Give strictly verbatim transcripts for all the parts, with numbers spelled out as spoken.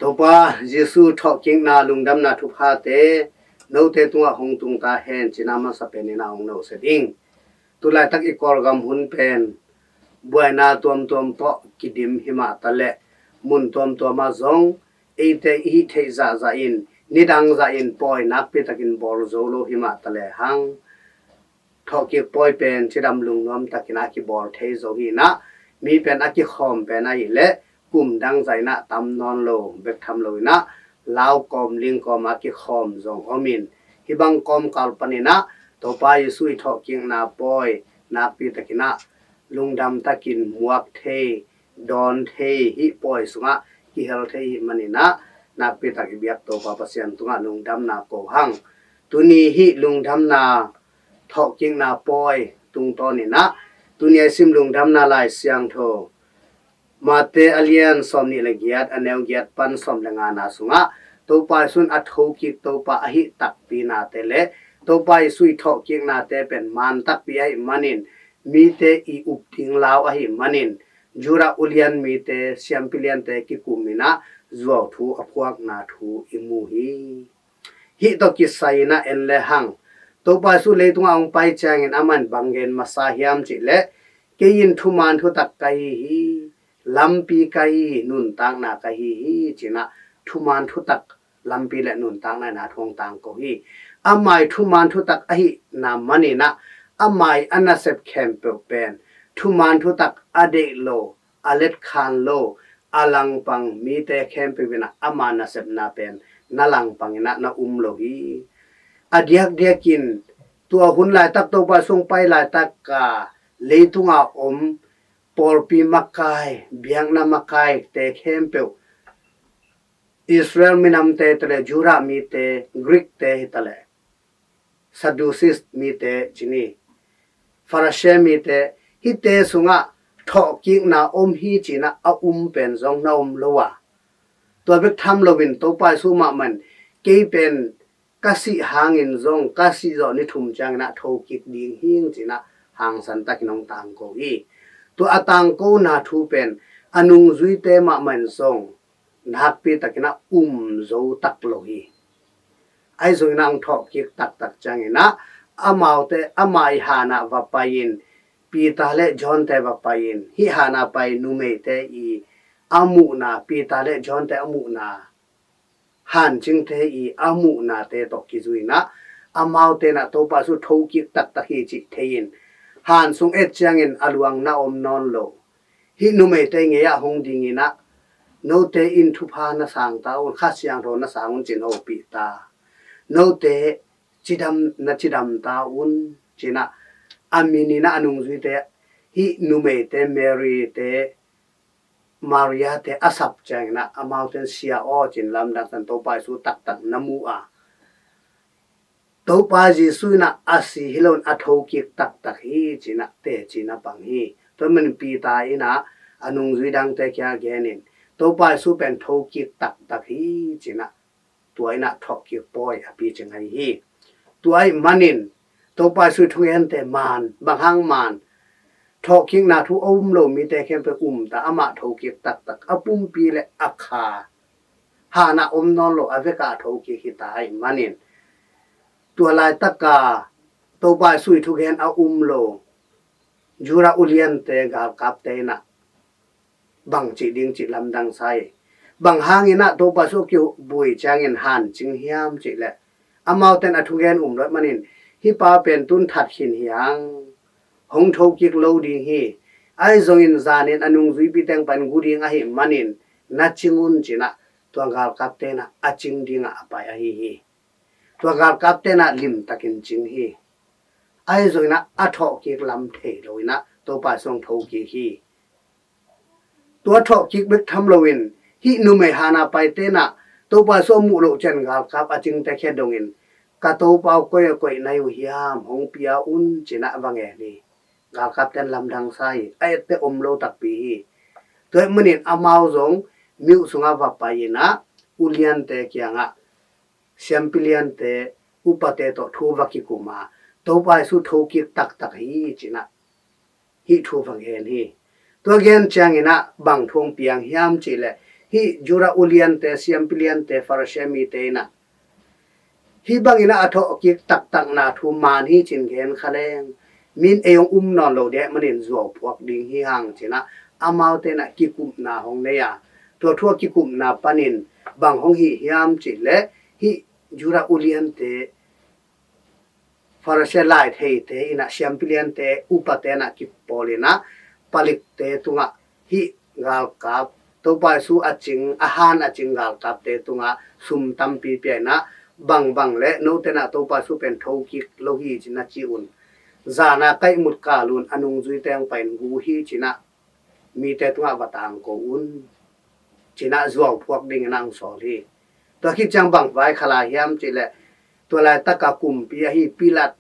Topa Jesu thawhkikna lungdamna thuphate note tungah hong tung ta hen, cina masa penin a hong nohset ing. Tulaitak i Kawlgam hun pen buaina tuamtuam tawh kidim himah taleh mun tuamtuamah zong eite i hih theih zahzah in, nidang zah in pawi nakpi takin bawl zo lo himah taleh hang thawhkik pawi pen cidam lungnuam takin a kibawl thei zo hi inah, mi pen a kikhawm pen ahih leh kum dang zah inah tam nawn lo bek tham lo inah, lau kawm ling kawm a kikhawm zong om in, hih bang kawmkal paninah Topa Jesu i thawhkikna pawi nakpi takinah lungdam takin muak thei, dawn thei, hih pawi sungah kihel thei hih maninah nakpi tak i biak Topa Pasian tungah lungdamna ko hang. Tuni hih lungdamna thawhkikna pawi tungtawninah tuni a i sim lungdamna Lai Siangtho Mate a lian sawmnih le giat, a neu giat pan sawm le ngana sungah Topa Jesu in a thokik Topa ahih takpi nate le Topa Jesu i thawhkiknate pen man takpi ahih manin mite i up ding lau ahih manin Judah ulian mite, siampi liante kikum inah zuauthu a phuakna thu i mu hi. Hih tawh kisai inah en le hang, Topa Jesu leitungah hong pai ciangin amah in bang gen masa hiam cih leh, kei in thuman thutak ka hi hi, lampi ka hi hi, nuntakna ka hi hi, cinah thuman thutak lampi le nuntakna inah thu hong tangko hi. Amah i thuman thutak ahihna maninah amah i a nasep khempeuh pen thuman thutak a deih lo, a letkhan lo, a langpang mite khempeuh inah ama nasepna pen na langpang inah na um lo hi. A diakdiakin tua hun laitak Topa Jesu hong pai laitak a leitunga om pawlpi makai, biakna makaite khempeuh, Israel minamte taleh, Judah mite, Greek te hitaleh, Sadducees mite cini, Pharisee mite, hihte sungah thawhkikna om hi cinah a um pen zong na om lo a, tua bek tham loin Topa Jesu mahmah in kei pen ka sih hangin zong ka sih zawh ni thum cianginah thokik ding hing cinah hangsan takin hong tangko hi. Tua a tangkona thu pen a nungzuite mahmah in zong nakpi takinah um zo tak lo hi. Ahi zongin a hong thawhkik taktak cianginah amaute, amah i hanah va pai-in Peter le John te va pai-in hih hanah pai numeite i a muhna, Peter le John te a muhna, hancingte i a muhnate tawh kizui inah amaute inah Topa Jesu thokik taktak hi cih thei-in han sung et ciangin a luang na om nawn lo. Hih numeite ngei-ah hong ding inah note in thupha na sang ta un, Kha Siangtho na sang un cin hopih ta. Note cidam na cidam ta un cinah a min inah a nungzuite, hih numeite, Mary te, Maria te a sap cianginah amaute in Sia aw cin lamdang san Topa Jesu taktak na mu a, Topa Jesu inah a si hi loin a thokik taktak hi cinah teci na pang hi. Tua manin Peter inah a nungzui dangte kiangah genin Topa Jesu pen thokik taktak hi cinah tua inah thawhkik pawi a picing ahi hi. Tua ahih manin Topa Jesu i thugente man, bang hang man, thawhkikna thu a um lo mite khempeuh um ta, amah thokik taktak, a pumpi le a kha hanah om nawn lo, a vekah a thokik hi ta ahih manin tua laitaka Topa Jesu i thugen a um lo Judah uliante, galkapte inah bang cih ding cih lamdang sa hi. Bang hanginah Topa Jesu kibui ciangin hancing hiam cih leh, amaute in a thugen um lo ahih manin hih pa pen tun that khin hi hang, hong thokik lo ding hi. Ahi zongin zanin a nungzuipi teng pan gu ding ahih manin na cing un cinah tua galkapte inah a cing dingah a pai ahi hi. Tua galkapte inah limtakin cing hi. Ahi zonginah a thawhkik lam thei loinah Topa Jesu hong thokik hi. Tua thawhkik bek tham loin hih numei hanah paite inah Topa Jesu a muh loh ciang galkap a cingte khia dongin, ka Topa aw, koi a koih na hi uh hiam, hong pia un cinah va ngen hi. Galkapte in lamdang sa hi. A etteh om lo takpi hi. Tua ahih manin amau zong myo sungah va pai inah uliante kiangah, siampi liante, upate tawh thu va kikum a, Topa Jesu thokik taktak hi cinah hih thu va gen hi. Tua gen cianginah bang thu hong piang hiam cih leh, hih Judah uliante, siampi liante, Pharisee mite in ah hih bangin ah a thawhkik taktakna thu man hi ci-in gen kha leng, min ei hong um nawn lo ding ahih manin zuauphuak ding hi hang ci-in ah amaute in ah kikupna hong nei a, tua thu a kikupna panin bang hong hih hiam cih leh, hih Judah uliante, Pharisee laitheite in ah, siampi liante, upate in ah kipawl in ah, palikte tungah hih galkap, Topa Jesu a cing, a han a cing galkapte tungah sum tampi pia in ah, bangbang leh note in ah Topa Jesu pen thokik lo hi ci-in na ci un. Zan a kaihmut kal un, a nungzuite hong pai in, gu hi ci-in ah mite tungah va tangko un, ci-in ah zuauphuak dingin ah hong sawl hi. Tua khit ciang bang vaikhak lai hiam cih leh, tua laitak a kumpi ahi Pilat,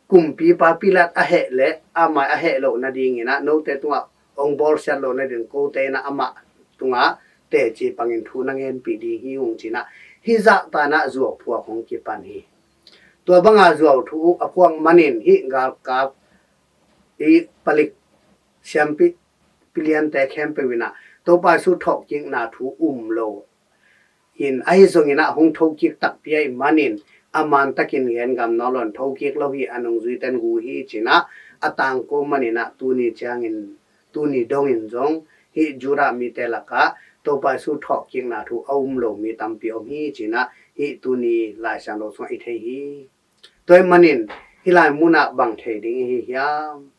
kumpipa Pilat a heh leh, amah a heh loh nadingin ah, note tungah hong bawlsiat loh nadingin kote in ah amah tungah teci pangin thu na ngenpih ding hi ung ci-in ah, hih zahta in ah zuauphuak hong kipan hi. Tua banga zuauthu a phuak manin hih galkap, hih palik, siampi liante khempeuh in ah Topa Jesu thawhkikna thu um lo in, ahi zongin ah hong thokik takpi ahih manin, a man takin gen ngam nawn lo in, thokik lo hi, a nungzuite in gu hi ci-in ah a tangko manin ah, tuni ciangin, tuni dongin zong hih Judah mite lakah Topa Jesu thawhkikna thu a um lo mi tampi om hi ci-in ah hih tuni Lai Siangtho sungah i thei hi. Tua ahih manin hih lai munah bang thei ding i hi hiam?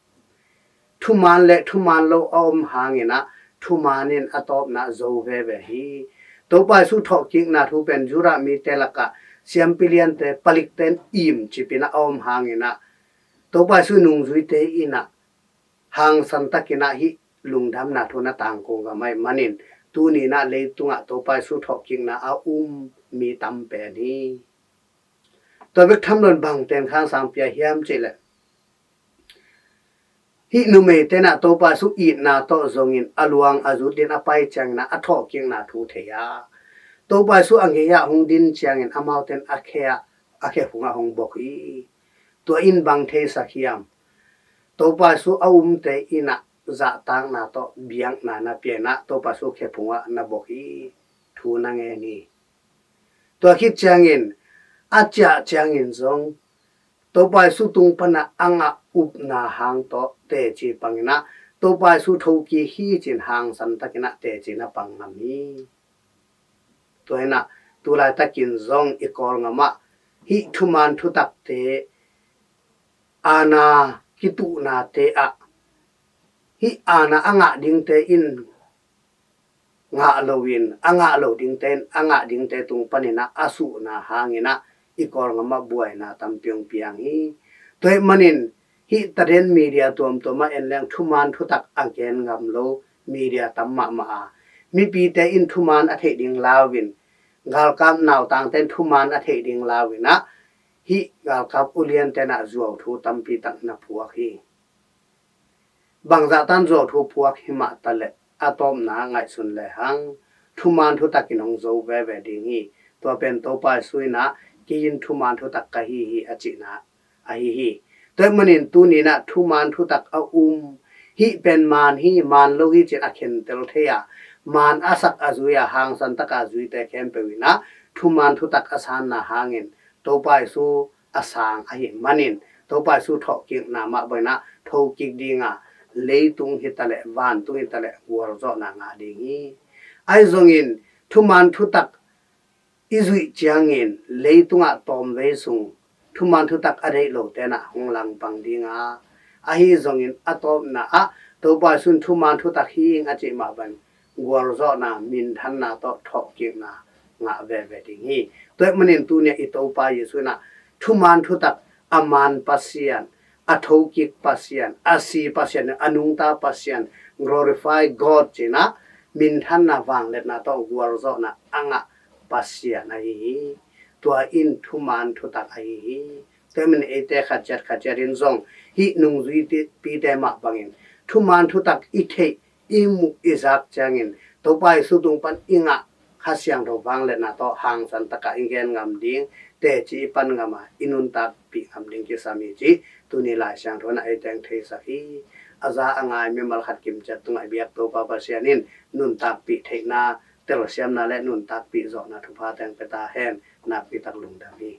Thuman leh thuman lo a om hangin ah, thuman in a tawpna zo veve hi. Topa Jesu thawhkikna thu pen Judah mite lakah siampi liante, palikte in imcip in ah a om hangin ah, Topa Jesu nungzuite in ah hangsan takin ah hih lungdamna thu na tangko ngam ahih manin, tuni in ah leitungah Topa Jesu thawhkikna a um mi tam pen hi. Tua bek tham lo in bang ten khang sang pia hiam cih leh, hih numeite in ah Topa Jesu itna tawh zongin a luang a zut dingin a pai ciangin ah a thawhkikna thu thei a, Topa Jesu a gei-ah hong din ciangin amaute in a khe ah, a khe phungah hong bok hi. Tua in bang theisak hiam? Topa Jesu a umte in ah zahtakna tawh biakna na pia in ah Topa Jesu khe phungah na bok hi. Thu na ngen hi. Tua khit ciangin, a ciah ciangin zong Topa Jesu tung pan ah a ngah upna hang tawh teci pang in ah, Topa Jesu thokik hi ci-in hangsan takin ah teci na pang ngam hi. Tua in ah tu laitakin zong i Kawlgam ah hih thuman thutakte, aana kituhnate ah, hih aana a ngah dingte in ngah loin, a ngah lo dingte in a ngah dingte tung panin ah a suhna hangin ah i Kawlgam ah buaina tampi hong piang hi. Tua ahih manin hih taden media tuamtuam ah en leng thuman thutak a gen ngam lo media tam mahmah a, mipite in thuman a theih ding lau in, galkap nautangte in thuman a theih ding lau in ah, hih galkap uliante in ah zuauthu tampi tak na phuak hi. Bangzah tan zuauthu phuak hi mah taleh, a tawpna ngaihsun lehang, thuman thutak in hong zo veve ding hi. Tua pen Topa Jesu in ah, kei in thuman thutak ka hi hi, a cihna ahi hi. Tua ahih manin tuni in ah thuman thutak a um, hih pen man hi, man lo hi ci-in a khentel thei a, man a sak a zui a, hangsan tak a zuite khempeuh in ah thuman thutak a sanna hangin Topa Jesu a sang ahih manin, Topa Jesu thawhkikna mah bangin ah thokik ding a, leitung hi taleh vantung hi taleh gualzawhna ngah ding hi. Ahi zongin thuman thutak i zuih ciangin leitungah tawmvei sung thuman thutak a deih lote in ah hong langpang ding a, ahi zongin a tawpna ah Topa Jesu in thuman thutak hi ing a cih mah bangin gualzawhna, minthanna tawh thawhkikna ngah veve ding hi. Tua ahih manin tuni ah i Topa Jesu in ah thuman thutak, a man Pasian, a thokik Pasian, a si Pasian, a nungta Pasian, glorify God ci-in ah, minthanna vangliatna tawh gualzawhna a ngah Pasian ahi hi. Tua in thuman thutak ahi hi. Tua ahih manin eite khat ciat khat ciat in zong hih nungzuipite mah bangin thuman thutak i theih, i muh, i zak ciangin Topa Jesu tung pan i ngah Kha Siangtho vangliatna tawh hangsan tak a i gen ngam ding, teci i pan ngam a, i nuntakpih ngam ding kisam hi cih tuni Lai Siangtho in ah eite hong theisak hi. A za a ngai mimal khat kimciat tungah i biak Topa Pasian in nuntakpih theihna telsiamna le nuntakpih zawhna thupha teng pia ta hen. Nakpi tak lungdam hi.